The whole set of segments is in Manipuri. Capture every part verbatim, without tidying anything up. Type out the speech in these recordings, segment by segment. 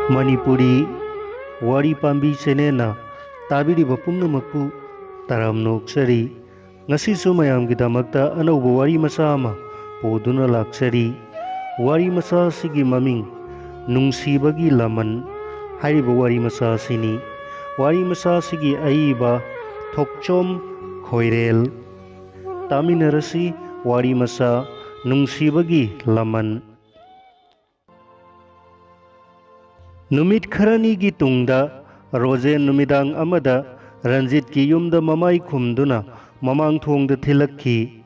ꯃꯅꯤꯄꯨꯔꯤ ꯋꯥꯔꯤ ꯄꯥꯝꯕꯤ ꯆꯦꯅꯦꯜꯅ ꯇꯥꯕꯤꯔꯤꯕ ꯄꯨꯝꯅꯃꯛꯄꯨ ꯇꯔꯥꯝꯅ ꯑꯣꯛꯆꯔꯤ꯫ ꯉꯁꯤꯁꯨ ꯃꯌꯥꯝꯒꯤꯗꯃꯛꯇ ꯑꯅꯧꯕ ꯋꯥꯔꯤ ꯃꯆꯥ ꯑꯃ ꯄꯨꯗꯨꯅ ꯂꯥꯛꯆꯔꯤ꯫ ꯋꯥꯔꯤ ꯃꯆꯥ ꯑꯁꯤꯒꯤ ꯃꯃꯤꯡ ꯅꯨꯡꯁꯤꯕꯒꯤ ꯂꯃꯟ ꯍꯥꯏꯔꯤꯕ ꯋꯥꯔꯤ ꯃꯆꯥ ꯑꯁꯤꯅꯤ꯫ ꯋꯥꯔꯤ ꯃꯆꯥ ꯑꯁꯤꯒꯤ ꯑꯏꯕ ꯊꯣꯛꯆꯣꯝ ꯈꯣꯏꯔꯦꯜ꯫ ꯇꯥꯃꯤꯟꯅꯔꯁꯤ ꯋꯥꯔꯤ ꯃꯆꯥ ꯅꯨꯡꯁꯤꯕꯒꯤ ꯂꯃꯟ꯫ ꯅꯨꯃꯤꯠ ꯈꯔꯅꯤꯒꯤ ꯇꯨꯡꯗ ꯔꯣꯖꯦꯟ ꯅꯨꯃꯤꯗꯥꯡ ꯑꯃꯗ ꯔꯟꯖꯤꯠꯀꯤ ꯌꯨꯝꯗ ꯃꯃꯥꯏ ꯈꯨꯝꯗꯨꯅ ꯃꯃꯥꯡ ꯊꯣꯡꯗ ꯊꯤꯜꯂꯛꯈꯤ꯫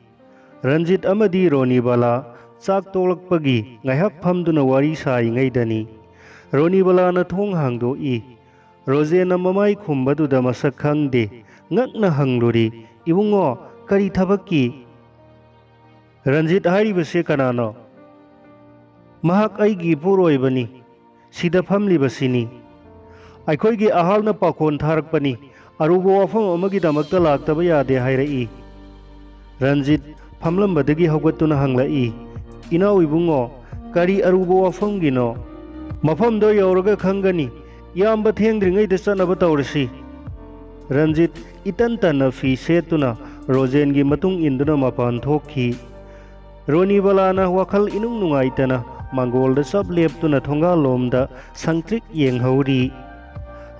ꯔꯟꯖꯤꯠ ꯑꯃꯗꯤ ꯔꯣꯅꯤꯕꯂꯥ ꯆꯥꯛ ꯇꯣꯛꯂꯛꯄꯒꯤ ꯉꯥꯏꯍꯥꯛ ꯐꯝꯗꯨꯅ ꯋꯥꯔꯤ ꯁꯥꯔꯤꯉꯩꯗꯅꯤ ꯔꯣꯅꯤꯕꯂꯥꯅ ꯊꯣꯡ ꯍꯥꯡꯗꯣꯛꯏ꯫ ꯔꯣꯖꯦꯟꯅ ꯃꯃꯥꯏ ꯈꯨꯝꯕꯗꯨꯗ ꯃꯁꯛ ꯈꯪꯗꯦ꯫ ꯉꯛꯅ ꯍꯪꯂꯨꯔꯤ, "ꯏꯕꯨꯡꯉꯣ, ꯀꯔꯤ ꯊꯕꯛꯀꯤ?" "ꯔꯟꯖꯤꯠ ꯍꯥꯏꯔꯤꯕꯁꯦ ꯀꯅꯥꯅꯣ?" "ꯃꯍꯥꯛ ꯑꯩꯒꯤ ꯏꯄꯨꯔꯣꯏꯕꯅꯤ꯫ ꯁꯤꯗ ꯐꯝꯂꯤꯕꯁꯤꯅꯤ꯫ ꯑꯩꯈꯣꯏꯒꯤ ꯑꯍꯜꯅ ꯄꯥꯈꯣꯟ ꯊꯥꯔꯛꯄꯅꯤ꯫ ꯑꯔꯨꯕ ꯋꯥꯐꯝ ꯑꯃꯒꯤꯗꯃꯛꯇ ꯂꯥꯛꯇꯕ ꯌꯥꯗꯦ ꯍꯥꯏꯔꯛꯏ꯫" ꯔꯟꯖꯤꯠ ꯐꯝꯂꯝꯕꯗꯒꯤ ꯍꯧꯒꯠꯇꯨꯅ ꯍꯪꯂꯛꯏ, "ꯏꯅꯥꯎ ꯏꯕꯨꯡꯉꯣ, ꯀꯔꯤ ꯑꯔꯨꯕ ꯋꯥꯐꯝꯒꯤꯅꯣ?" "ꯃꯐꯝꯗꯣ ꯌꯧꯔꯒ ꯈꯪꯒꯅꯤ꯫ ꯏꯌꯥꯝꯕ ꯊꯦꯡꯗ꯭ꯔꯤꯉꯩꯗ ꯆꯠꯅꯕ ꯇꯧꯔꯁꯤ꯫" ꯔꯟꯖꯤꯠ ꯏꯇꯟ ꯇꯟꯅ ꯐꯤ ꯁꯦꯠꯇꯨꯅ ꯔꯣꯖꯦꯟꯒꯤ ꯃꯇꯨꯡ ꯏꯟꯗꯨꯅ ꯃꯄꯥꯟ ꯊꯣꯛꯈꯤ꯫ ꯔꯣꯅꯤꯕꯂꯥꯅ ꯋꯥꯈꯜ ꯏꯅꯨꯡ ꯅꯨꯡꯉꯥꯏꯇꯅ ꯃꯥꯡꯒꯣꯜꯗ ꯆꯞ ꯂꯦꯞꯇꯨꯅ ꯊꯣꯡꯒꯥꯜꯂꯣꯝꯗ ꯁꯪꯇ꯭ꯔꯤꯛ ꯌꯦꯡꯍꯧꯔꯤ꯫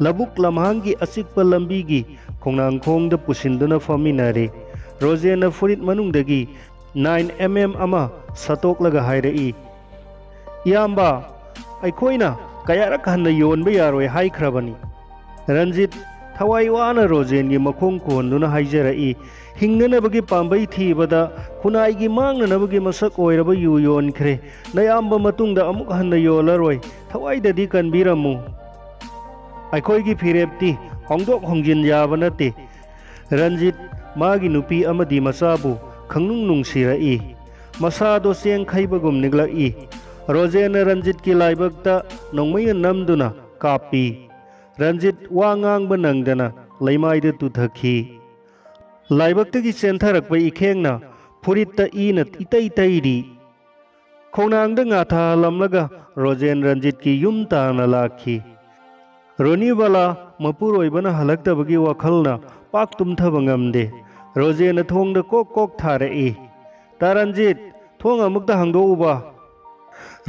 ꯂꯧꯕꯨꯛ ꯂꯝꯍꯥꯡꯒꯤ ꯑꯆꯤꯛꯄ ꯂꯝꯕꯤꯒꯤ ꯈꯣꯡꯅꯥꯡꯈꯣꯡꯗ ꯄꯨꯁꯤꯟꯗꯨꯅ ꯐꯝꯃꯤꯟꯅꯔꯦ꯫ ꯔꯣꯖꯦꯟꯅ ꯐꯨꯔꯤꯠ ꯃꯅꯨꯡꯗꯒꯤ ꯅꯥꯏꯟ ꯑꯦꯝ ꯑꯦꯝ ꯑꯃ ꯁꯠꯇꯣꯛꯂꯒ ꯍꯥꯏꯔꯛꯏ, "ꯏꯌꯥꯝꯕ, ꯑꯩꯈꯣꯏꯅ ꯀꯌꯥꯔꯛ ꯍꯟꯅ ꯌꯣꯟꯕ ꯌꯥꯔꯣꯏ ꯍꯥꯏꯈ꯭ꯔꯕꯅꯤ꯫" ꯔꯟꯖꯤꯠ ꯊꯋꯥꯏ ꯋꯥꯅ ꯔꯣꯖꯦꯟꯒꯤ ꯃꯈꯣꯡ ꯀꯣꯟꯗꯨꯅ ꯍꯥꯏꯖꯔꯛꯏ, "ꯍꯤꯡꯅꯅꯕꯒꯤ ꯄꯥꯝꯕꯩ ꯊꯤꯕꯗ ꯈꯨꯟꯅꯥꯏꯒꯤ ꯃꯥꯡꯅꯅꯕꯒꯤ ꯃꯁꯛ ꯑꯣꯏꯔꯕ ꯌꯨ ꯌꯣꯟꯈ꯭ꯔꯦ꯫ ꯅꯌꯥꯝꯕ ꯃꯇꯨꯡꯗ ꯑꯃꯨꯛ ꯍꯟꯅ ꯌꯣꯜꯂꯔꯣꯏ꯫ ꯊꯋꯥꯏꯗꯗꯤ ꯀꯟꯕꯤꯔꯝꯃꯨ꯫ ꯑꯩꯈꯣꯏꯒꯤ ꯐꯤꯔꯦꯞꯇꯤ ꯍꯣꯡꯗꯣꯛ ꯍꯣꯡꯖꯤꯟ ꯌꯥꯕ ꯅꯠꯇꯦ꯫" ꯔꯟꯖꯤꯠ ꯃꯥꯒꯤ ꯅꯨꯄꯤ ꯑꯃꯗꯤ ꯃꯆꯥꯕꯨ ꯈꯪꯅꯨꯡ ꯅꯨꯡꯁꯤꯔꯛꯏ꯫ ꯃꯁꯥꯗꯣ ꯆꯦꯡ ꯈꯩꯕꯒꯨꯝ ꯅꯤꯛꯂꯛꯏ꯫ ꯔꯣꯖꯦꯟꯅ ꯔꯟꯖꯤꯠꯀꯤ ꯂꯥꯏꯕꯛꯇ ꯅꯣꯡꯃꯩꯅ ꯅꯝꯗꯨꯅ ꯀꯥꯞꯄꯤ꯫ ꯔꯟꯖꯤꯠ ꯋꯥ ꯉꯥꯡꯕ ꯅꯪꯗꯅ ꯂꯩꯃꯥꯏꯗ ꯇꯨꯊꯈꯤ꯫ ꯂꯥꯏꯕꯛꯇꯒꯤ ꯆꯦꯟꯊꯔꯛꯄ ꯏꯈꯦꯡꯅ ꯐꯨꯔꯤꯠꯇ ꯏꯅ ꯏꯇꯩ ꯇꯩꯔꯤ꯫ ꯈꯣꯡꯅꯥꯡꯗ ꯉꯥ ꯊꯥꯍꯜꯂꯝꯂꯒ ꯔꯣꯖꯦꯟ ꯔꯟꯖꯤꯠꯀꯤ ꯌꯨꯝ ꯇꯥꯟꯅ ꯂꯥꯛꯈꯤ꯫ ꯔꯣꯅꯤꯕꯥꯂꯥ ꯃꯄꯨꯔꯣꯏꯕꯅ ꯍꯜꯂꯛꯇꯕꯒꯤ ꯋꯥꯈꯜꯅ ꯄꯥꯛ ꯇꯨꯝꯊꯕ ꯉꯝꯗꯦ꯫ ꯔꯣꯖꯦꯟꯅ ꯊꯣꯡꯗ ꯀꯣꯛ ꯀꯣꯛ ꯊꯥꯔꯛꯏ꯫ "ꯇꯥ ꯔꯟꯖꯤꯠ, ꯊꯣꯡ ꯑꯃꯨꯛꯇ ꯍꯥꯡꯗꯣꯛꯎꯕ꯫"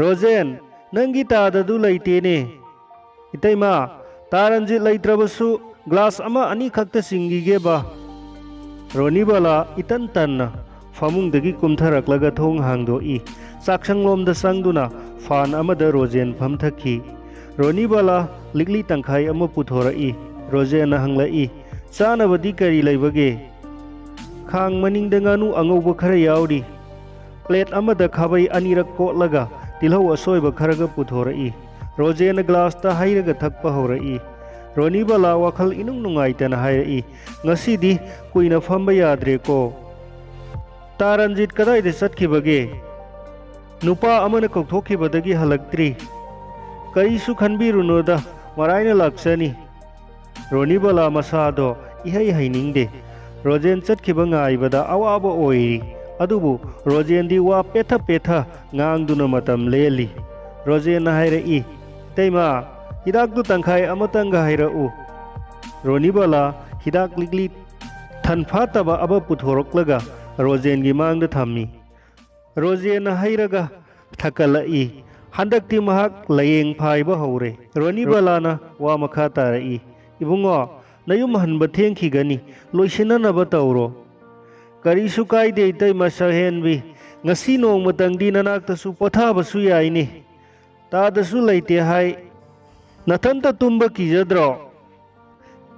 "ꯔꯣꯖꯦꯟ, ꯅꯪꯒꯤ ꯇꯥꯗꯗꯨ ꯂꯩꯇꯦꯅꯦ꯫" "ꯏꯇꯩꯃ, ꯇꯥ ꯔꯟꯖꯤꯠ ꯂꯩꯇ꯭ꯔꯕꯁꯨ ꯒ꯭ꯂꯥꯁ ꯑꯃ ꯑꯅꯤꯈꯛꯇ ꯆꯤꯡꯈꯤꯒꯦꯕ꯫" ꯔꯣꯅꯤꯕꯥꯂꯥ ꯏꯇꯟ ꯇꯟꯅ ꯐꯃꯨꯡꯗꯒꯤ ꯀꯨꯝꯊꯔꯛꯂꯒ ꯊꯣꯡ ꯍꯥꯡꯗꯣꯛꯏ꯫ ꯆꯥꯛꯁꯪꯂꯣꯝꯗ ꯆꯪꯗꯨꯅ ꯐꯥꯟ ꯑꯃꯗ ꯔꯣꯖꯦꯟ ꯐꯝꯊꯈꯤ꯫ ꯔꯣꯅꯤꯕꯥꯂꯥ ꯂꯤꯛꯂꯤ ꯇꯪꯈꯥꯏ ꯑꯃ ꯄꯨꯊꯣꯔꯛꯏ꯫ ꯔꯣꯖꯦꯟꯅ ꯍꯪꯂꯛꯏ, "ꯆꯥꯅꯕꯗꯤ ꯀꯔꯤ ꯂꯩꯕꯒꯦ?" "ꯈꯥꯡ ꯃꯅꯤꯡꯗ ꯉꯥꯅꯨ ꯑꯉꯧꯕ ꯈꯔ ꯌꯥꯎꯔꯤ꯫" ꯄ꯭ꯂꯦꯠ ꯑꯃꯗ ꯈꯥꯕꯩ ꯑꯅꯤꯔꯛ ꯀꯣꯠꯂꯒ ꯇꯤꯜꯍꯧ ꯑꯁꯣꯏꯕ ꯈꯔꯒ ꯄꯨꯊꯣꯔꯛꯏ꯫ ꯔꯣꯖꯦꯟꯅ ꯒ꯭ꯂꯥꯁꯇ ꯍꯩꯔꯒ ꯊꯛꯄ ꯍꯧꯔꯛꯏ꯫ ꯔꯣꯅꯤꯕꯥꯂꯥ ꯋꯥꯈꯜ ꯏꯅꯨꯡ ꯅꯨꯡꯉꯥꯏꯇꯅ ꯍꯥꯏꯔꯛꯏ, "ꯉꯁꯤꯗꯤ ꯀꯨꯏꯅ ꯐꯝꯕ ꯌꯥꯗ꯭ꯔꯦꯀꯣ꯫ ꯇꯥ ꯔꯟꯖꯤꯠ ꯀꯗꯥꯏꯗ ꯆꯠꯈꯤꯕꯒꯦ?" "ꯅꯨꯄꯥ ꯑꯃꯅ ꯀꯧꯊꯣꯛꯈꯤꯕꯗꯒꯤ ꯍꯜꯂꯛꯇ꯭ꯔꯤ꯫" "ꯀꯔꯤꯁꯨ ꯈꯟꯕꯤꯔꯨꯅꯨꯗ, ꯃꯔꯥꯏꯅ ꯂꯥꯛꯆꯅꯤ꯫" ꯔꯣꯅꯤꯕꯥꯂꯥ ꯃꯁꯥꯗꯣ ꯏꯍꯩ ꯍꯩꯅꯤꯡꯗꯦ꯫ ꯔꯣꯖꯦꯟ ꯆꯠꯈꯤꯕ ꯉꯥꯏꯕꯗ ꯑꯋꯥꯕ ꯑꯣꯏꯔꯤ꯫ ꯑꯗꯨꯕꯨ ꯔꯣꯖꯦꯟꯗꯤ ꯋꯥ ꯄꯦꯠꯊ ꯄꯦꯠꯊ ꯉꯥꯡꯗꯨꯅ ꯃꯇꯝ ꯂꯦꯜꯂꯤ꯫ ꯔꯣꯖꯦꯟꯅ ꯍꯥꯏꯔꯛꯏ, "ꯏꯇꯩꯃ, ꯍꯤꯗꯥꯛꯇꯨ ꯇꯪꯈꯥꯏ ꯑꯃꯇꯪꯒ ꯍꯩꯔꯛꯎ꯫" ꯔꯣꯅꯤꯕꯥꯂꯥ ꯍꯤꯗꯥꯛ ꯂꯤꯛꯂꯤ ꯊꯟꯐꯥꯠꯇꯕ ꯑꯃ ꯄꯨꯊꯣꯔꯛꯂꯒ ꯔꯣꯖꯦꯟꯒꯤ ꯃꯥꯡꯗ ꯊꯝꯃꯤ꯫ ꯔꯣꯖꯦꯟꯅ ꯍꯩꯔꯒ ꯊꯛꯀꯠꯂꯛꯏ꯫ ꯍꯟꯗꯛꯇꯤ ꯃꯍꯥꯛ ꯂꯥꯌꯦꯡ ꯐꯥꯏꯕ ꯍꯧꯔꯦ꯫ ꯔꯣꯅꯤꯕꯥꯂꯥꯅ ꯋꯥ ꯃꯈꯥ ꯇꯥꯔꯛꯏ, "ꯏꯕꯨꯡꯉꯣ, ꯅꯌꯨꯝ ꯍꯟꯕ ꯊꯦꯡꯈꯤꯒꯅꯤ, ꯂꯣꯏꯁꯤꯟꯅꯅꯕ ꯇꯧꯔꯣ꯫" "ꯀꯔꯤꯁꯨ ꯀꯥꯏꯗꯦ, ꯏꯇꯩꯃ ꯁꯛꯍꯦꯟꯕꯤ, ꯉꯁꯤ ꯅꯣꯡꯃꯇꯪꯗꯤ ꯅꯅꯥꯛꯇꯁꯨ ꯄꯣꯊꯥꯕꯁꯨ ꯌꯥꯏꯅꯦ꯫ ꯇꯥꯗꯁꯨ ꯂꯩꯇꯦ ꯍꯥꯏ, ꯅꯊꯟꯇ ꯇꯨꯝꯕ ꯀꯤꯖꯗ꯭ꯔꯣ?"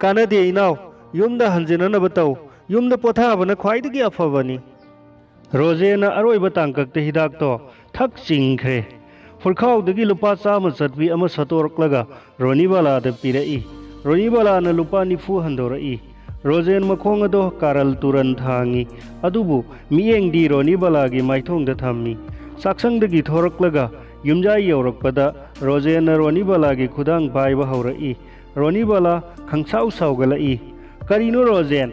"ꯀꯥꯟꯅꯗꯦ ꯏꯅꯥꯎ, ꯌꯨꯝꯗ ꯍꯟꯖꯤꯟꯅꯅꯕ ꯇꯧ꯫ ꯌꯨꯝꯗ ꯄꯣꯊꯥꯕꯅ ꯈ꯭ꯋꯥꯏꯗꯒꯤ ꯑꯐꯕꯅꯤ꯫" ꯔꯣꯖꯦꯅ ꯑꯔꯣꯏꯕ ꯇꯥꯡꯀꯛꯇ ꯍꯤꯗꯥꯛꯇꯣ ꯊꯛ ꯆꯤꯡꯈ꯭ꯔꯦ꯫ ꯐꯨꯔꯈꯥꯎꯗꯒꯤ ꯂꯨꯄꯥ ꯆꯥꯝꯃ ꯆꯠꯄꯤ ꯑꯃ ꯁꯠꯇꯣꯔꯛꯂꯒ ꯔꯣꯅꯤꯕꯥꯂꯥꯗ ꯄꯤꯔꯛꯏ꯫ ꯔꯣꯅꯤꯕꯥꯂꯥꯅ ꯂꯨꯄꯥ ꯅꯤꯐꯨ ꯍꯟꯗꯣꯔꯛꯏ꯫ ꯔꯣꯖꯦꯟ ꯃꯈꯣꯡ ꯑꯗꯣ ꯀꯥꯔꯜ ꯇꯨꯔꯟ ꯊꯥꯡꯉꯤ, ꯑꯗꯨꯕꯨ ꯃꯤꯠꯌꯦꯡꯗꯤ ꯔꯣꯅꯤꯕꯥꯂꯥꯒꯤ ꯃꯥꯏꯊꯣꯡꯗ ꯊꯝꯃꯤ꯫ ꯆꯥꯛꯁꯪꯗꯒꯤ ꯊꯣꯔꯛꯂꯒ ꯌꯨꯝꯖꯥꯏ ꯌꯧꯔꯛꯄꯗ ꯔꯣꯖꯦꯟꯅ ꯔꯣꯅꯤꯕꯥꯂꯥꯒꯤ ꯈꯨꯗꯥꯡ ꯄꯥꯏꯕ ꯍꯧꯔꯛꯏ꯫ ꯔꯣꯅꯤꯕꯥꯂꯥ ꯈꯪꯁꯥꯎ ꯁꯥꯎꯒꯠꯂꯛꯏ꯫ "ꯀꯔꯤꯅꯣ ꯔꯣꯖꯦꯟ?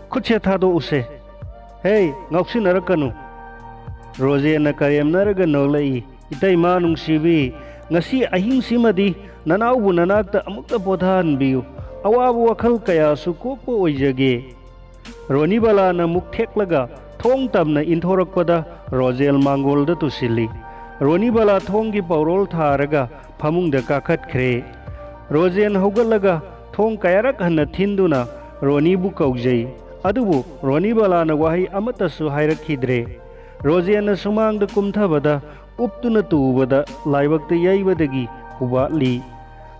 ꯈꯨꯠꯁꯦ ꯊꯥꯗꯣꯛꯎꯁꯦ꯫ ꯍꯦ, ꯉꯥꯎꯁꯤꯟꯅꯔꯛꯀꯅꯨ꯫" ꯔꯣꯖꯦꯟꯅ ꯀꯔꯦꯝꯅꯔꯒ ꯅꯣꯛꯂꯛꯏ꯫ "ꯏꯇꯩꯃꯥ ꯅꯨꯡꯁꯤꯕꯤ, ꯉꯁꯤ ꯑꯍꯤꯡꯁꯤꯃꯗꯤ ꯅꯅꯥꯎꯕꯨ ꯅꯅꯥꯛꯇ ꯑꯃꯨꯛꯇ ꯄꯣꯊꯥꯍꯟꯕꯤꯌꯨ꯫ ꯑꯋꯥꯕ ꯋꯥꯈꯜ ꯀꯌꯥꯁꯨ ꯀꯣꯛꯄ ꯑꯣꯏꯖꯒꯦ"꯫ ꯔꯣꯅꯤꯕꯂꯥꯅ ꯃꯨꯛ ꯊꯦꯛꯂꯒ ꯊꯣꯡ ꯇꯝꯅ ꯏꯟꯊꯣꯔꯛꯄꯗ ꯔꯣꯖꯦꯜ ꯃꯥꯡꯒꯣꯜꯗ ꯇꯨꯁꯤꯜꯂꯤ꯫ ꯔꯣꯅꯤꯕꯂꯥ ꯊꯣꯡꯒꯤ ꯄꯧꯔꯣꯜ ꯊꯥꯔꯒ ꯐꯃꯨꯡꯗ ꯀꯥꯈꯠꯈ꯭ꯔꯦ꯫ ꯔꯣꯖꯦꯟ ꯍꯧꯒꯠꯂꯒ ꯊꯣꯡ ꯀꯌꯥꯔꯛ ꯍꯟꯅ ꯊꯤꯟꯗꯨꯅ ꯔꯣꯅꯤꯕꯨ ꯀꯧꯖꯩ꯫ ꯑꯗꯨꯕꯨ ꯔꯣꯅꯤꯕꯂꯥꯅ ꯋꯥꯍꯩ ꯑꯃꯠꯇꯁꯨ ꯍꯥꯏꯔꯛꯈꯤꯗ꯭ꯔꯦ꯫ ꯔꯣꯖꯦꯟꯅ ꯁꯨꯃꯥꯡꯗ ꯀꯨꯝꯊꯕꯗ ꯎꯞꯇꯨꯅ ꯇꯨꯕꯗ ꯂꯥꯏꯕꯛꯇ ꯌꯩꯕꯗꯒꯤ ꯍꯨꯕꯥꯠꯂꯤ꯫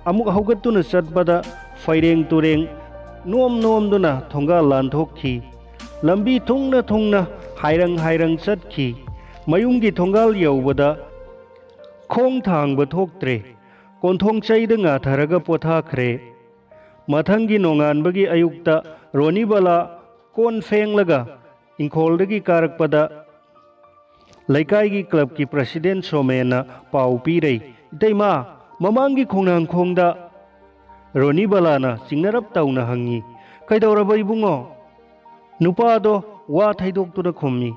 ꯑꯃꯨꯛ ꯍꯧꯒꯠꯇꯨꯅ ꯆꯠꯄꯗ ꯐꯩꯔꯦꯡ ꯇꯨꯔꯦꯡ ꯅꯣꯝ ꯅꯣꯝꯗꯨꯅ ꯊꯣꯡꯒꯥꯜ ꯂꯥꯟꯊꯣꯛꯈꯤ꯫ ꯂꯝꯕꯤ ꯊꯨꯡꯅ ꯊꯨꯡꯅ ꯍꯥꯏꯔꯪ ꯍꯥꯏꯔꯪ ꯆꯠꯈꯤ꯫ ꯃꯌꯨꯝꯒꯤ ꯊꯣꯡꯒꯥꯜ ꯌꯧꯕꯗ ꯈꯣꯡ ꯊꯥꯡꯕ ꯊꯣꯛꯇ꯭ꯔꯦ꯫ ꯀꯣꯟꯊꯣꯡ ꯆꯩꯗ ꯉꯥꯊꯔꯒ ꯄꯣꯊꯥꯈ꯭ꯔꯦ꯫ ꯃꯊꯪꯒꯤ ꯅꯣꯡꯉꯥꯟꯕꯒꯤ ꯑꯌꯨꯛꯇ ꯔꯣꯅꯤꯕꯂꯥ ꯀꯣꯟ ꯐꯦꯡꯂꯒ ꯏꯪꯈꯣꯜꯗꯒꯤ ꯀꯥꯔꯛꯄꯗ ꯂꯩꯀꯥꯏꯒꯤ ꯀ꯭ꯂꯕꯀꯤ ꯄ꯭ꯔꯁꯤꯗꯦꯟ ꯁꯣꯃꯦꯟꯅ ꯄꯥꯎ ꯄꯤꯔꯩ꯫ "ꯏꯇꯩꯃꯥ, ꯃꯃꯥꯡꯒꯤ ꯈꯣꯡꯅꯥꯡꯈꯣꯡꯗ"꯫ ꯔꯣꯅꯤꯕꯂꯥꯅ ꯆꯤꯡꯅꯔꯞ ꯇꯧꯅ ꯍꯪꯉꯤ꯫ "ꯀꯩꯗꯧꯔꯕ ꯏꯕꯨꯡꯉꯣ?" ꯅꯨꯄꯥꯗꯣ ꯋꯥ ꯊꯩꯗꯣꯛꯇꯨꯅ ꯈꯨꯝꯃꯤ꯫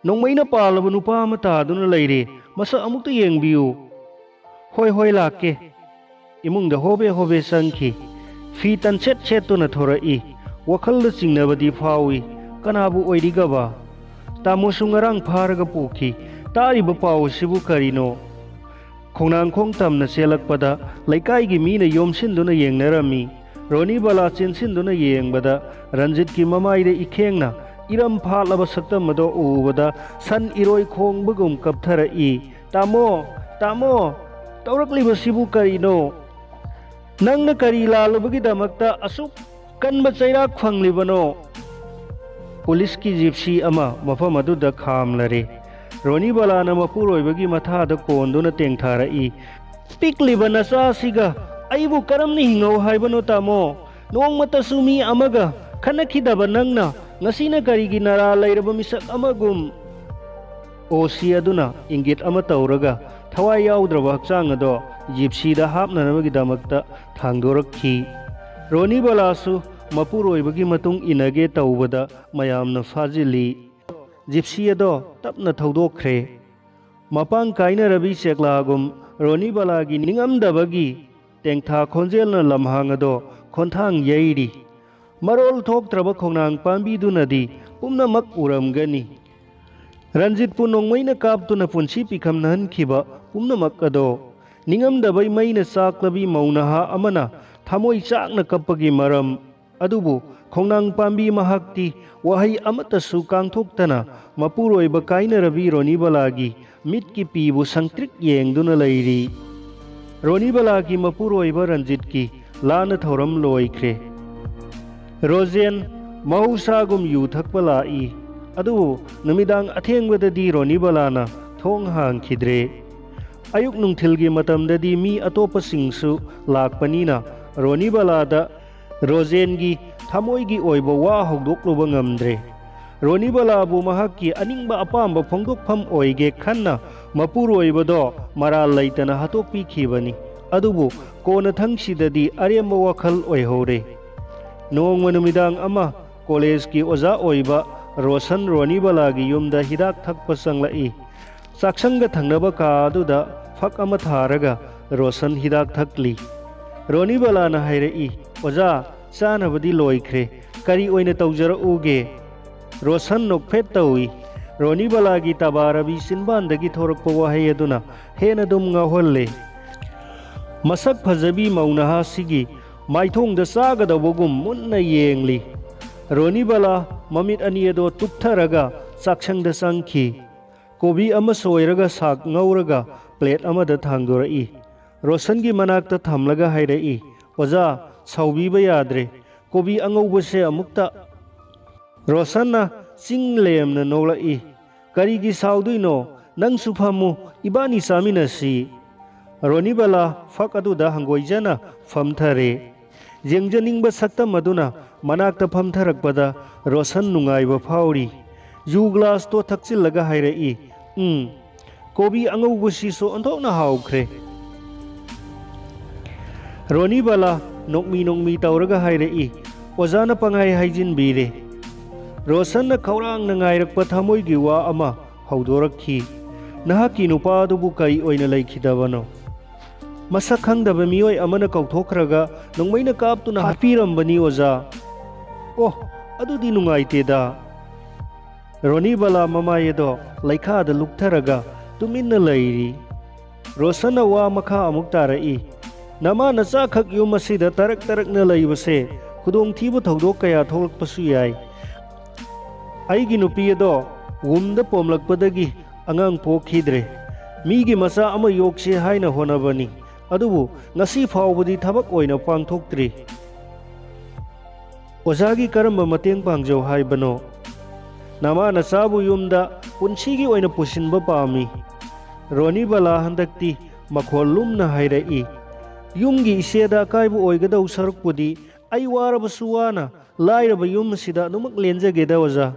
"ꯅꯣꯡꯃꯩꯅ ꯄꯥꯜꯂꯕ ꯅꯨꯄꯥ ꯑꯃ ꯇꯥꯗꯨꯅ ꯂꯩꯔꯦ, ꯃꯁꯛ ꯑꯃꯨꯛꯇ ꯌꯦꯡꯕꯤꯌꯨ"꯫ "ꯍꯣꯏ, ꯍꯣꯏ, ꯂꯥꯛꯀꯦ"꯫ ꯏꯃꯨꯡꯗ ꯍꯣꯕꯦ ꯍꯣꯕꯦ ꯆꯪꯈꯤ꯫ ꯐꯤ ꯇꯟꯁꯦꯠ ꯁꯦꯠꯇꯨꯅ ꯊꯣꯔꯛꯏ꯫ ꯋꯥꯈꯜꯗ ꯆꯤꯡꯅꯕꯗꯤ ꯐꯥꯎꯏ꯫ ꯀꯅꯥꯕꯨ ꯑꯣꯏꯔꯤꯒꯕ? ꯇꯥꯃꯣꯁꯨ ꯉꯔꯥꯡ ꯐꯥꯔꯒ ꯄꯨꯈꯤ꯫ ꯇꯥꯔꯤꯕ ꯄꯥꯎ ꯑꯁꯤꯕꯨ ꯀꯔꯤꯅꯣ? ꯈꯣꯡꯅꯥꯡꯈꯣꯡ ꯇꯝꯅ ꯆꯦꯜꯂꯛꯄꯗ ꯂꯩꯀꯥꯏꯒꯤ ꯃꯤꯅ ꯌꯣꯝꯁꯤꯟꯗꯨꯅ ꯌꯦꯡꯅꯔꯝꯃꯤ꯫ ꯔꯣꯅꯤꯕꯂꯥ ꯆꯦꯟꯁꯤꯟꯗꯨꯅ ꯌꯦꯡꯕꯗ ꯔꯟꯖꯤꯠꯀꯤ ꯃꯃꯥꯏꯗ ꯏꯈꯦꯡꯅ ꯏꯔꯝ ꯐꯥꯠꯂꯕ ꯁꯛꯇꯝ ꯑꯗꯨ ꯎꯕꯗ ꯁꯟ ꯏꯔꯣꯏ ꯈꯣꯡꯕꯒꯨꯝ ꯀꯞꯊꯔꯛꯏ꯫ "ꯇꯥꯃꯣ, ꯇꯥꯃꯣ, ꯇꯧꯔꯛꯂꯤꯕꯁꯤꯕꯨ ꯀꯔꯤꯅꯣ? ꯅꯪꯅ ꯀꯔꯤ ꯂꯥꯜꯂꯨꯕꯒꯤꯗꯃꯛꯇ ꯑꯁꯨꯛ ꯀꯟꯕ ꯆꯩꯔꯥꯛ ꯐꯪꯂꯤꯕꯅꯣ?" ꯄꯨꯂꯤꯁꯀꯤ ꯖꯤꯞꯁꯤ ꯑꯃ ꯃꯐꯝ ꯑꯗꯨꯗ ꯈꯥꯝꯂꯔꯦ꯫ ꯔꯣꯅꯤꯕꯂꯥꯅ ꯃꯄꯨꯔꯣꯏꯕꯒꯤ ꯃꯊꯥꯗ ꯀꯣꯟꯗꯨꯅ ꯇꯦꯡꯊꯥꯔꯛꯏ꯫ "ꯄꯤꯛꯂꯤꯕ ꯅꯆꯥꯁꯤꯒ ꯑꯩꯕꯨ ꯀꯔꯝꯅ ꯍꯤꯡꯍꯧ ꯍꯥꯏꯕꯅꯣ, ꯇꯥꯃꯣ? ꯅꯣꯡꯃꯇꯁꯨ ꯃꯤ ꯑꯃꯒ ꯈꯠꯅꯈꯤꯗꯕ ꯅꯪꯅ ꯉꯁꯤꯅ ꯀꯔꯤꯒꯤ ꯅꯔꯥ ꯂꯩꯔꯕ ꯃꯤꯁꯛ ꯑꯃꯒꯨꯝ?" ꯑꯣ ꯁꯤ ꯑꯗꯨꯅ ꯏꯪꯒꯤꯠ ꯑꯃ ꯇꯧꯔꯒ ꯊꯋꯥꯏ ꯌꯥꯎꯗ꯭ꯔꯕ ꯍꯛꯆꯥꯡ ꯑꯗꯣ ꯖꯤꯞꯁꯤꯗ ꯍꯥꯞꯅꯅꯕꯒꯤꯗꯃꯛꯇ ꯊꯥꯡꯗꯣꯔꯛꯈꯤ꯫ ꯔꯣꯅꯤꯕꯂꯥꯁꯨ ꯃꯄꯨꯔꯣꯏꯕꯒꯤ ꯃꯇꯨꯡ ꯏꯟꯅꯒꯦ ꯇꯧꯕꯗ ꯃꯌꯥꯝꯅ ꯐꯥꯖꯤꯜꯂꯤ꯫ ꯖꯤꯞꯁꯤ ꯑꯗꯣ ꯇꯞꯅ ꯊꯧꯗꯣꯛꯈ꯭ꯔꯦ꯫ ꯃꯄꯥꯡ ꯀꯥꯏꯅꯔꯕꯤ ꯆꯦꯛꯂꯥꯒꯨꯝ ꯔꯣꯅꯤꯕꯂꯥꯒꯤ ꯅꯤꯡꯉꯝꯗꯕꯒꯤ ꯇꯦꯡꯊꯥ ꯈꯣꯟꯖꯦꯜꯅ ꯂꯝꯍꯥꯡ ꯑꯗꯣ ꯈꯣꯟꯊꯥꯡ ꯌꯩꯔꯤ꯫ ꯃꯔꯣꯜ ꯊꯣꯛꯇ꯭ꯔꯕ ꯈꯣꯡꯅꯥꯡ ꯄꯥꯝꯕꯤꯗꯨꯅꯗꯤ ꯄꯨꯝꯅꯃꯛ ꯎꯔꯝꯒꯅꯤ꯫ ꯔꯟꯖꯤꯠꯄꯨ ꯅꯣꯡꯃꯩꯅ ꯀꯥꯞꯇꯨꯅ ꯄꯨꯟꯁꯤ ꯄꯤꯈꯝꯅꯍꯟꯈꯤꯕ ꯄꯨꯝꯅꯃꯛ ꯑꯗꯣ ꯅꯤꯡꯉꯝꯗꯕꯩ ꯃꯩꯅ ꯆꯥꯛꯂꯕꯤ ꯃꯧ ꯅꯍꯥ ꯑꯃꯅ ꯊꯃꯣꯏ ꯆꯥꯛꯅ ꯀꯞꯄꯒꯤ ꯃꯔꯝ ꯑꯗꯨꯕꯨ ꯈꯣꯡꯅꯥꯡ ꯄꯥꯝꯕꯤ ꯃꯍꯥꯛꯇꯤ ꯋꯥꯍꯩ ꯑꯃꯠꯇꯁꯨ ꯀꯥꯡꯊꯣꯛꯇꯅ ꯃꯄꯨꯔꯣꯏꯕ ꯀꯥꯏꯅꯔꯕꯤ ꯔꯣꯅꯤꯕꯂꯥꯒꯤ ꯃꯤꯠꯀꯤ ꯄꯤꯕꯨ ꯁꯪꯇ꯭ꯔꯤꯛ ꯌꯦꯡꯗꯨꯅ ꯂꯩꯔꯤ꯫ ꯔꯣꯅꯤꯕꯂꯥꯒꯤ ꯃꯄꯨꯔꯣꯏꯕ ꯔꯟꯖꯤꯠꯀꯤ ꯂꯥꯟꯅ ꯊꯧꯔꯝ ꯂꯣꯏꯈ꯭ꯔꯦ꯫ ꯔꯣꯖꯦꯟ ꯃꯍꯧꯁꯥꯒꯨꯝ ꯌꯨ ꯊꯛꯄ ꯂꯥꯛꯏ, ꯑꯗꯨꯕꯨ ꯅꯨꯃꯤꯗꯥꯡ ꯑꯊꯦꯡꯕꯗꯗꯤ ꯔꯣꯅꯤꯕꯂꯥꯅ ꯊꯣꯡ ꯍꯥꯡꯈꯤꯗ꯭ꯔꯦ꯫ ꯑꯌꯨꯛ ꯅꯨꯡꯊꯤꯜꯒꯤ ꯃꯇꯝꯗꯗꯤ ꯃꯤ ꯑꯇꯣꯞꯄꯁꯤꯡꯁꯨ ꯂꯥꯛꯄꯅꯤꯅ ꯔꯣꯅꯤꯕꯂꯥꯗ ꯔꯣꯖꯦꯟꯒꯤ ꯊꯃꯣꯏꯒꯤ ꯑꯣꯏꯕ ꯋꯥ ꯍꯧꯗꯣꯛꯂꯨꯕ ꯉꯝꯗ꯭ꯔꯦ꯫ ꯔꯣꯅꯤꯕꯂꯥꯕꯨ ꯃꯍꯥꯛꯀꯤ ꯑꯅꯤꯡꯕ ꯑꯄꯥꯝꯕ ꯐꯣꯡꯗꯣꯛꯐꯝ ꯑꯣꯏꯒꯦ ꯈꯟꯅ ꯃꯄꯨꯔꯣꯏꯕꯗꯣ ꯃꯔꯥꯜ ꯂꯩꯇꯅ ꯍꯥꯠꯇꯣꯛꯄꯤꯈꯤꯕꯅꯤ꯫ ꯑꯗꯨꯕꯨ ꯀꯣꯟꯅꯊꯪꯁꯤꯗꯗꯤ ꯑꯔꯦꯝꯕ ꯋꯥꯈꯜ ꯑꯣꯏꯍꯧꯔꯦ꯫ ꯅꯣꯡꯃ ꯅꯨꯃꯤꯗꯥꯡ ꯑꯃ ꯀꯣꯂꯦꯖꯀꯤ ꯑꯣꯖꯥ ꯑꯣꯏꯕ ꯔꯣꯁꯟ ꯔꯣꯅꯤꯕꯂꯥꯒꯤ ꯌꯨꯝꯗ ꯍꯤꯗꯥꯛ ꯊꯛꯄ ꯆꯪꯂꯛꯏ꯫ ꯆꯥꯛꯁꯪꯒ ꯊꯪꯅꯕ ꯀꯥ ꯑꯗꯨꯗ ꯐꯛ ꯑꯃ ꯊꯥꯔꯒ ꯔꯣꯁꯟ ꯍꯤꯗꯥꯛ ꯊꯛꯂꯤ꯫ ꯔꯣꯅꯤꯕꯂꯥꯅ ꯍꯥꯏꯔꯛꯏ, "ꯑꯣꯖꯥ, ꯆꯥꯅꯕꯗꯤ ꯂꯣꯏꯈ꯭ꯔꯦ꯫ ꯀꯔꯤ ꯑꯣꯏꯅ ꯇꯧꯖꯔꯛꯎꯒꯦ?" ꯔꯣꯁꯟ ꯅꯣꯛꯐꯦꯠ ꯇꯧꯏ꯫ ꯔꯣꯅꯤꯕꯂꯥꯒꯤ ꯇꯕꯥꯔꯕꯤ ꯆꯤꯟꯕꯥꯟꯗꯒꯤ ꯊꯣꯔꯛꯄ ꯋꯥꯍꯩ ꯑꯗꯨꯅ ꯍꯦꯟꯅ ꯑꯗꯨꯝ ꯉꯥꯎꯍꯜꯂꯦ꯫ ꯃꯁꯛ ꯐꯖꯕꯤ ꯃꯧ ꯅꯍꯥꯁꯤꯒꯤ ꯃꯥꯏꯊꯣꯡꯗ ꯆꯥꯒꯗꯧꯕꯒꯨꯝ ꯃꯨꯟꯅ ꯌꯦꯡꯂꯤ꯫ ꯔꯣꯅꯤꯕꯂꯥ ꯃꯃꯤꯠ ꯑꯅꯤ ꯑꯗꯣ ꯇꯨꯞꯊꯔꯒ ꯆꯥꯛꯁꯪꯗ ꯆꯪꯈꯤ꯫ ꯀꯣꯕꯤ ꯑꯃ ꯁꯣꯏꯔꯒ ꯁꯥꯛ ꯉꯧꯔꯒ ꯄ꯭ꯂꯦꯠ ꯑꯃꯗ ꯊꯥꯡꯗꯣꯔꯛꯏ꯫ ꯔꯣꯁꯟꯒꯤ ꯃꯅꯥꯛꯇ ꯊꯝꯂꯒ ꯍꯥꯏꯔꯛꯏ, "ꯑꯣꯖꯥ, ꯁꯥꯎꯕꯤꯕ ꯌꯥꯗ꯭ꯔꯦ꯫ ꯀꯣꯕꯤ ꯑꯉꯧꯕꯁꯦ ꯑꯃꯨꯛꯇ" ꯔꯣꯁꯟꯅ ꯆꯤꯡ ꯂꯦꯝꯅ ꯅꯣꯛꯂꯛꯏ꯫ "ꯀꯔꯤꯒꯤ ꯁꯥꯎꯗꯣꯏꯅꯣ? ꯅꯪꯁꯨ ꯐꯝꯃꯨ, ꯏꯕꯥꯅꯤ ꯆꯥꯃꯤꯟꯅꯁꯤ꯫" ꯔꯣꯅꯤꯕꯂꯥ ꯐꯛ ꯑꯗꯨꯗ ꯍꯪꯒꯣꯏꯖꯅ ꯐꯝꯊꯔꯦ꯫ ꯌꯦꯡꯖꯅꯤꯡꯕ ꯁꯛꯇꯝ ꯑꯗꯨꯅ ꯃꯅꯥꯛꯇ ꯐꯝꯊꯔꯛꯄꯗ ꯔꯣꯁꯟ ꯅꯨꯡꯉꯥꯏꯕ ꯐꯥꯎꯔꯤ꯫ ꯖꯨ ꯒ꯭ꯂꯥꯁꯇꯣ ꯊꯛꯆꯤꯜꯂꯒ ꯍꯥꯏꯔꯛꯏ, "ꯎꯝ, ꯀꯣꯕꯤ ꯑꯉꯧꯕꯁꯤꯁꯨ ꯑꯣꯟꯊꯣꯛꯅ ꯍꯥꯎꯈ꯭ꯔꯦ꯫" ꯔꯣꯅꯤꯕꯂꯥ ꯅꯣꯛꯃꯤ ꯅꯣꯛꯃꯤ ꯇꯧꯔꯒ ꯍꯥꯏꯔꯛꯏ, "ꯑꯣꯖꯥꯅ ꯄꯪꯍꯥꯏ ꯍꯥꯏꯖꯤꯟꯕꯤꯔꯦ꯫" ꯔꯣꯁꯟꯅ ꯈꯧꯔꯥꯡꯅ ꯉꯥꯏꯔꯛꯄ ꯊꯃꯣꯏꯒꯤ ꯋꯥ ꯑꯃ ꯍꯧꯗꯣꯔꯛꯈꯤ꯫ "ꯅꯍꯥꯛꯀꯤ ꯅꯨꯄꯥ ꯑꯗꯨꯕꯨ ꯀꯔꯤ ꯑꯣꯏꯅ ꯂꯩꯈꯤꯗꯕꯅꯣ?" "ꯃꯁꯛ ꯈꯪꯗꯕ ꯃꯤꯑꯣꯏ ꯑꯃꯅ ꯀꯧꯊꯣꯛꯈ꯭ꯔꯒ ꯅꯣꯡꯃꯩꯅ ꯀꯥꯞꯇꯨꯅ ꯍꯥꯠꯄꯤꯔꯝꯕꯅꯤ, ꯑꯣꯖꯥ꯫" "ꯑꯣ, ꯑꯗꯨꯗꯤ ꯅꯨꯡꯉꯥꯏꯇꯦꯗ꯫" ꯔꯣꯅꯤꯕꯂꯥ ꯃꯃꯥꯏ ꯑꯗꯣ ꯂꯩꯈꯥꯗ ꯂꯨꯞꯊꯔꯒ ꯇꯨꯃꯤꯟꯅ ꯂꯩꯔꯤ꯫ ꯔꯣꯁꯟꯅ ꯋꯥ ꯃꯈꯥ ꯑꯃꯨꯛ ꯇꯥꯔꯛꯏ꯫ "ꯅꯃꯥ ꯅꯆꯥꯈꯛ ꯌꯨꯝ ꯑꯁꯤꯗ ꯇꯔꯛ ꯇꯔꯛꯅ ꯂꯩꯕꯁꯦ ꯈꯨꯗꯣꯡꯊꯤꯕ ꯊꯧꯗꯣꯛ ꯀꯌꯥ ꯊꯣꯛꯂꯛꯄꯁꯨ ꯌꯥꯏ꯫ ꯑꯩꯒꯤ ꯅꯨꯄꯤ ꯑꯗꯣ ꯋꯨꯝꯗ ꯄꯣꯝꯂꯛꯄꯗꯒꯤ ꯑꯉꯥꯡ ꯄꯣꯛꯈꯤꯗ꯭ꯔꯦ꯫ ꯃꯤꯒꯤ ꯃꯆꯥ ꯑꯃ ꯌꯣꯛꯁꯦ ꯍꯥꯏꯅ ꯍꯣꯠꯅꯕꯅꯤ, ꯑꯗꯨꯕꯨ ꯉꯁꯤ ꯐꯥꯎꯕꯗꯤ ꯊꯕꯛ ꯑꯣꯏꯅ ꯄꯥꯡꯊꯣꯛꯇ꯭ꯔꯤ꯫ ꯑꯣꯖꯥꯒꯤ ꯀꯔꯝꯕ ꯃꯇꯦꯡ ꯄꯥꯡꯖꯧ ꯍꯥꯏꯕꯅꯣ? ꯅꯃꯥ ꯅꯆꯥꯕꯨ ꯌꯨꯝꯗ ꯄꯨꯟꯁꯤꯒꯤ ꯑꯣꯏꯅ ꯄꯨꯁꯤꯟꯕ ꯄꯥꯝꯃꯤ꯫" ꯔꯣꯅꯤꯕꯂꯥ ꯍꯟꯗꯛꯇꯤ ꯃꯈꯣꯜ ꯂꯨꯝꯅ ꯍꯥꯏꯔꯛꯏ꯫ "ꯌꯨꯝꯒꯤ ꯏꯆꯦꯗ ꯑꯀꯥꯏꯕ ꯑꯣꯏꯒꯗꯧ ꯁꯔꯨꯛꯄꯨꯗꯤ ꯑꯩ ꯋꯥꯔꯕꯁꯨ ꯋꯥꯅ ꯂꯥꯏꯔꯕ ꯌꯨꯝ ꯑꯁꯤꯗ ꯑꯗꯨꯃꯛ ꯂꯦꯟꯖꯒꯦꯗ, ꯑꯣꯖꯥ꯫"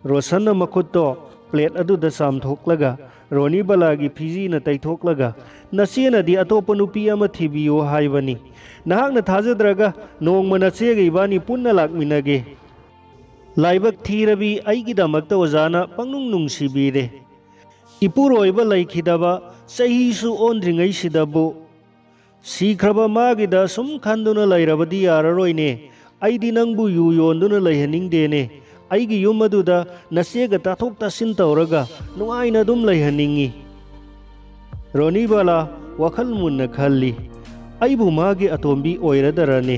ꯔꯣꯁꯟꯅ ꯃꯈꯨꯠꯇꯣ ꯄ꯭ꯂꯦꯠ ꯑꯗꯨꯗ ꯆꯥꯝꯊꯣꯛꯂꯒ ꯔꯣꯅꯤꯕꯂꯥꯒꯤ ꯐꯤꯖꯤꯅ ꯇꯩꯊꯣꯛꯂꯒ, "ꯅꯆꯦꯅꯗꯤ ꯑꯇꯣꯞꯄ ꯅꯨꯄꯤ ꯑꯃ ꯊꯤꯕꯤꯌꯨ ꯍꯥꯏꯕꯅꯤ꯫ ꯅꯍꯥꯛꯅ ꯊꯥꯖꯗ꯭ꯔꯒ ꯅꯣꯡꯃ ꯅꯆꯦꯒ ꯏꯕꯥꯅꯤ ꯄꯨꯟꯅ ꯂꯥꯛꯃꯤꯟꯅꯒꯦ꯫ ꯂꯥꯏꯕꯛ ꯊꯤꯔꯕꯤ ꯑꯩꯒꯤꯗꯃꯛꯇ ꯑꯣꯖꯥꯅ ꯄꯪꯅꯨꯡ ꯅꯨꯡꯁꯤꯕꯤꯔꯦ꯫ ꯏꯄꯨꯔꯣꯏꯕ ꯂꯩꯈꯤꯗꯕ ꯆꯍꯤꯁꯨ ꯑꯣꯟꯗ꯭ꯔꯤꯉꯩꯁꯤꯗꯕꯨ ꯁꯤꯈ꯭ꯔꯕ ꯃꯥꯒꯤꯗ ꯁꯨꯝ ꯈꯟꯗꯨꯅ ꯂꯩꯔꯕꯗꯤ ꯌꯥꯔꯔꯣꯏꯅꯦ꯫ ꯑꯩꯗꯤ ꯅꯪꯕꯨ ꯌꯨ ꯌꯣꯟꯗꯨꯅ ꯂꯩꯍꯟꯅꯤꯡꯗꯦꯅꯦ꯫ ꯑꯩꯒꯤ ꯌꯨꯝ ꯑꯗꯨꯗ ꯅꯆꯦꯒ ꯇꯥꯊꯣꯛ ꯇꯥꯁꯤꯟ ꯇꯧꯔꯒ ꯅꯨꯡꯉꯥꯏꯅ ꯑꯗꯨꯝ ꯂꯩꯍꯟꯅꯤꯡꯉꯤ꯫" ꯔꯣꯅꯤꯕꯂꯥ ꯋꯥꯈꯜ ꯃꯨꯟꯅ ꯈꯜꯂꯤ꯫ "ꯑꯩꯕꯨ ꯃꯥꯒꯤ ꯑꯇꯣꯝꯕꯤ ꯑꯣꯏꯔꯗꯔꯅꯦ?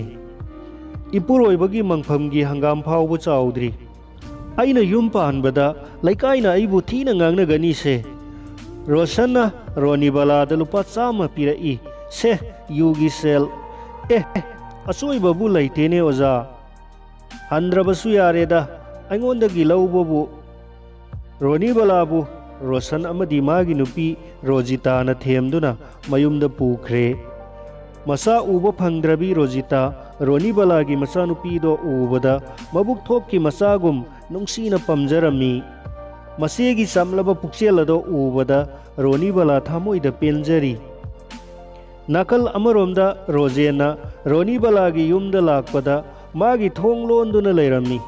ꯏꯄꯨꯔꯣꯏꯕꯒꯤ ꯃꯪꯐꯝꯒꯤ ꯍꯪꯒꯥꯝ ꯐꯥꯎꯕ ꯆꯥꯎꯗ꯭ꯔꯤ꯫ ꯑꯩꯅ ꯌꯨꯝ ꯄꯥꯟꯕꯗ ꯂꯩꯀꯥꯏꯅ ꯑꯩꯕꯨ ꯊꯤꯅ ꯉꯥꯡꯅꯒꯅꯤꯁꯦ꯫" ꯔꯣꯁꯟꯅ ꯔꯣꯅꯤꯕꯂꯥꯗ ꯂꯨꯄꯥ ꯆꯥꯝꯃ ꯄꯤꯔꯛꯏ꯫ "ꯁꯦ, ꯌꯨꯒꯤ ꯁꯦꯜ꯫ ꯑꯦ, ꯑꯆꯣꯏꯕꯕꯨ ꯂꯩꯇꯦꯅꯦ, ꯑꯣꯖꯥ꯫ ꯍꯟꯗ꯭ꯔꯕꯁꯨ ꯌꯥꯔꯦꯗ, ꯑꯩꯉꯣꯟꯗꯒꯤ ꯂꯧꯕꯕꯨ꯫" ꯔꯣꯅꯤꯕꯂꯥꯕꯨ ꯔꯣꯁꯟ ꯑꯃꯗꯤ ꯃꯥꯒꯤ ꯅꯨꯄꯤ ꯔꯣꯖꯤꯇꯥꯅ ꯊꯦꯝꯗꯨꯅ ꯃꯌꯨꯝꯗ ꯄꯨꯈ꯭ꯔꯦ꯫ ꯃꯆꯥ ꯎꯕ ꯐꯪꯗ꯭ꯔꯕꯤ ꯔꯣꯖꯤꯇꯥ, ꯔꯣꯅꯤꯕꯂꯥꯒꯤ ꯃꯆꯥꯅꯨꯄꯤꯗꯣ ꯎꯕꯗ ꯃꯕꯨꯛ ꯊꯣꯛꯀꯤ ꯃꯆꯥꯒꯨꯝ ꯅꯨꯡꯁꯤꯅ ꯄꯝꯖꯔꯝꯃꯤ꯫ ꯃꯆꯦꯒꯤ ꯆꯝꯂꯕ ꯄꯨꯛꯆꯦꯜ ꯑꯗꯣ ꯎꯕꯗ ꯔꯣꯅꯤꯕꯂꯥ ꯊꯃꯣꯏꯗ ꯄꯦꯟꯖꯔꯤ꯫ ꯅꯥꯀꯜ ꯑꯃꯔꯣꯝꯗ ꯔꯣꯖꯦꯟꯅ ꯔꯣꯅꯤꯕꯂꯥꯒꯤ ꯌꯨꯝꯗ ꯂꯥꯛꯄꯗ ꯃꯥꯒꯤ ꯊꯣꯡ ꯂꯣꯟꯗꯨꯅ ꯂꯩꯔꯝꯃꯤ꯫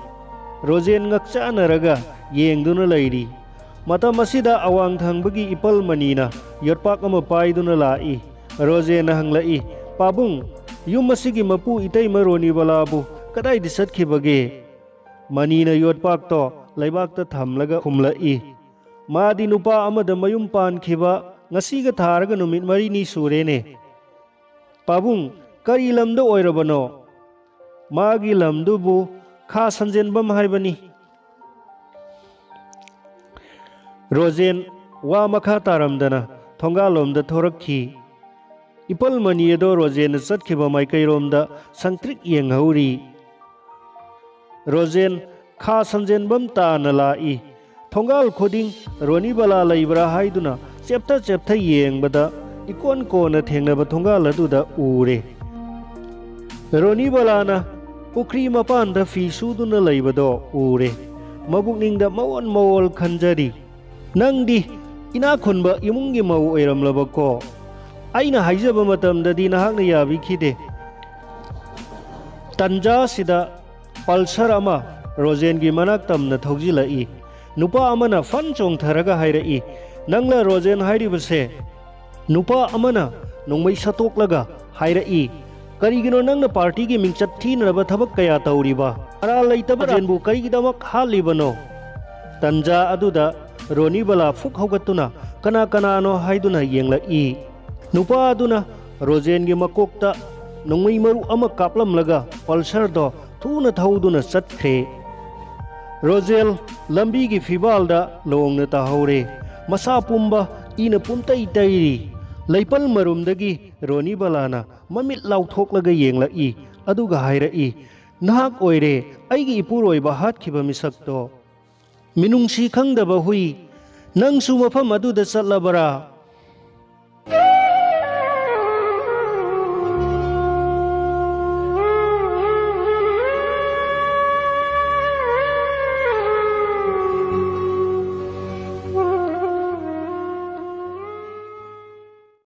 ꯔꯣꯖꯦꯟ ꯉꯛꯆꯥꯟꯅꯔꯒ ꯌꯦꯡꯗꯨꯅ ꯂꯩꯔꯤ꯫ ꯃꯇꯝ ꯑꯁꯤꯗ ꯑꯋꯥꯡ ꯊꯪꯕꯒꯤ ꯏꯄꯜ ꯃꯅꯤꯅ ꯌꯣꯠꯄꯥꯛ ꯑꯃ ꯄꯥꯏꯗꯨꯅ ꯂꯥꯛꯏ꯫ ꯔꯣꯖꯦꯟꯅ ꯍꯪꯂꯛꯏ, "ꯄꯥꯕꯨꯡ, ꯌꯨꯝ ꯑꯁꯤꯒꯤ ꯃꯄꯨ ꯏꯇꯩꯃ ꯔꯣꯅꯤꯕꯂꯥꯕꯨ ꯀꯗꯥꯏꯗ ꯆꯠꯈꯤꯕꯒꯦ?" ꯃꯅꯤꯅ ꯌꯣꯠꯄꯥꯛꯇꯣ ꯂꯩꯕꯥꯛꯇ ꯊꯝꯂꯒ ꯈꯨꯝꯂꯛꯏ, "ꯃꯥꯗꯤ ꯅꯨꯄꯥ ꯑꯃꯗ ꯃꯌꯨꯝ ꯄꯥꯟꯈꯤꯕ ꯉꯁꯤꯒ ꯊꯥꯔꯒ ꯅꯨꯃꯤꯠ ꯃꯔꯤꯅꯤ ꯁꯨꯔꯦꯅꯦ꯫ ꯄꯥꯕꯨꯡ, ꯀꯔꯤ ꯂꯝꯗ ꯑꯣꯏꯔꯕꯅꯣ?" "ꯃꯥꯒꯤ ꯂꯝꯗꯨꯕꯨ ꯈꯥ ꯁꯟꯖꯦꯟꯕꯝ ꯍꯥꯏꯕꯅꯤ꯫" ꯔꯣꯖꯦꯟ ꯋꯥ ꯃꯈꯥ ꯇꯥꯔꯝꯗꯅ ꯊꯣꯡꯒꯥꯜꯂꯣꯝꯗ ꯊꯣꯔꯛꯈꯤ꯫ ꯏꯄꯜ ꯃꯅꯤ ꯑꯗꯣ ꯔꯣꯖꯦꯟꯅ ꯆꯠꯈꯤꯕ ꯃꯥꯏꯀꯩꯔꯣꯝꯗ ꯁꯪꯇ꯭ꯔꯤꯛ ꯌꯦꯡꯍꯧꯔꯤ꯫ ꯔꯣꯖꯦꯟ ꯈꯥ ꯁꯟꯖꯦꯟꯕꯝ ꯇꯥꯅ ꯂꯥꯛꯏ꯫ ꯊꯣꯡꯒꯥꯜ ꯈꯨꯗꯤꯡ ꯔꯣꯅꯤꯕꯂꯥ ꯂꯩꯕ꯭ꯔꯥ ꯍꯥꯏꯗꯨꯅ ꯆꯦꯞꯊ ꯆꯦꯞꯊ ꯌꯦꯡꯕꯗ ꯏꯀꯣꯟ ꯀꯣꯟꯅ ꯊꯦꯡꯅꯕ ꯊꯣꯡꯒꯥꯜ ꯑꯗꯨꯗ ꯎꯔꯦ꯫ ꯔꯣꯅꯤꯕꯂꯥꯅ ꯄꯨꯈ꯭ꯔꯤ ꯃꯄꯥꯟꯗ ꯐꯤ ꯁꯨꯗꯨꯅ ꯂꯩꯕꯗꯣ ꯎꯔꯦ꯫ ꯃꯕꯨꯛꯅꯤꯡꯗ ꯃꯑꯣꯟ ꯃꯑꯣꯜ ꯈꯟꯖꯔꯤ꯫ "ꯅꯪꯗꯤ ꯏꯅꯥꯛ ꯈꯨꯟꯕ ꯏꯃꯨꯡꯒꯤ ꯃꯧ ꯑꯣꯏꯔꯝꯂꯕꯀꯣ? ꯑꯩꯅ ꯍꯥꯏꯖꯕ ꯃꯇꯝꯗꯗꯤ ꯅꯍꯥꯛꯅ ꯌꯥꯕꯤꯈꯤꯗꯦ꯫" ꯇꯟꯖꯥꯁꯤꯗ ꯄꯜꯁꯔ ꯑꯃ ꯔꯣꯖꯦꯟꯒꯤ ꯃꯅꯥꯛ ꯇꯝꯅ ꯊꯧꯖꯤꯜꯂꯛꯏ꯫ ꯅꯨꯄꯥ ꯑꯃꯅ ꯐꯟ ꯆꯣꯡꯊꯔꯒ ꯍꯥꯏꯔꯛꯏ, "ꯅꯪꯂ ꯔꯣꯖꯦꯟ ꯍꯥꯏꯔꯤꯕꯁꯦ?" ꯅꯨꯄꯥ ꯑꯃꯅ ꯅꯣꯡꯃꯩ ꯁꯠꯇꯣꯛꯂꯒ ꯍꯥꯏꯔꯛꯏ, "ꯀꯔꯤꯒꯤꯅꯣ ꯅꯪꯅ ꯄꯥꯔꯇꯤꯒꯤ ꯃꯤꯡꯆꯠ ꯊꯤꯅꯅꯕ ꯊꯕꯛ ꯀꯌꯥ ꯇꯧꯔꯤꯕ? ꯃꯔꯥꯜ ꯂꯩꯇꯕ ꯔꯣꯖꯦꯟꯕꯨ ꯀꯔꯤꯒꯤꯗꯃꯛ ꯍꯥꯠꯂꯤꯕꯅꯣ?" ꯇꯟꯖꯥ ꯑꯗꯨꯗ ꯔꯣꯅꯤꯕꯂꯥ ꯐꯨꯛ ꯍꯧꯒꯠꯇꯨꯅ ꯀꯅꯥ ꯀꯅꯥꯅꯣ ꯍꯥꯏꯗꯨꯅ ꯌꯦꯡꯂꯛꯏ꯫ ꯅꯨꯄꯥ ꯑꯗꯨꯅ ꯔꯣꯖꯦꯟꯒꯤ ꯃꯀꯣꯛꯇ ꯅꯣꯡꯃꯩ ꯃꯔꯨ ꯑꯃ ꯀꯥꯞꯂꯝꯂꯒ ꯄꯜꯁꯔꯗꯣ ꯊꯨꯅ ꯊꯧꯗꯨꯅ ꯆꯠꯈ꯭ꯔꯦ꯫ ꯔꯣꯖꯦꯜ ꯂꯝꯕꯤꯒꯤ ꯐꯤꯕꯥꯜꯗ ꯂꯣꯡꯅ ꯇꯥꯍꯧꯔꯦ꯫ ꯃꯁꯥ ꯄꯨꯝꯕ ꯏꯅ ꯄꯨꯝꯇꯩ ꯇꯩꯔꯤ꯫ ꯂꯩꯄꯜ ꯃꯔꯨꯝꯗꯒꯤ ꯔꯣꯅꯤꯕꯂꯥꯅ ꯃꯃꯤꯠ ꯂꯥꯎꯊꯣꯛꯂꯒ ꯌꯦꯡꯂꯛꯏ, ꯑꯗꯨꯒ ꯍꯥꯏꯔꯛꯏ, "ꯅꯍꯥꯛ ꯑꯣꯏꯔꯦ ꯑꯩꯒꯤ ꯏꯄꯨꯔꯣꯏꯕ ꯍꯥꯠꯈꯤꯕ ꯃꯤꯁꯛꯇꯣ꯫ ꯃꯤꯅꯨꯡꯁꯤ ꯈꯪꯗꯕ ꯍꯨꯏ, ꯅꯪꯁꯨ ꯃꯐꯝ ꯑꯗꯨꯗ ꯆꯠꯂꯕꯔꯥ?"